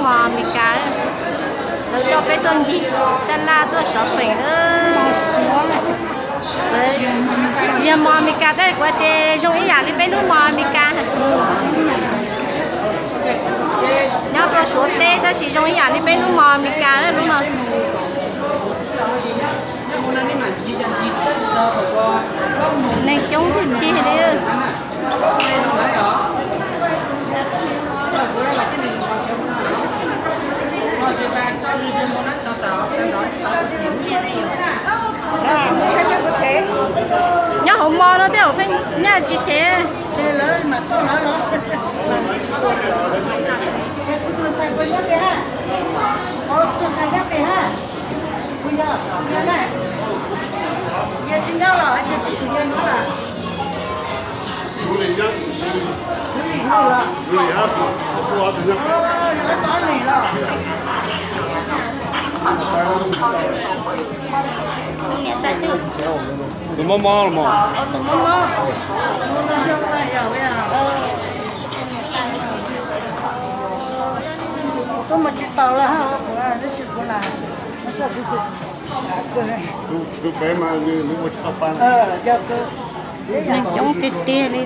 Mos Amelikas, lawv coj peb tuaj ncig taj laj tuaj shopping na. Yog mos Amelikas tab kuv tias zoo ib yam li peb lub mos Amelikas. Nyob rau Suav teb tab sis zoo ib yam li peb lub mos Amelikas lub no. Neeg coob tiag tiag li. Nyob hauv mos no thiab pheej nyaj tsis thev. Tus mob mob los mas. Tuaj mus tsis taus lawm. Neeg coob tiag tiag li.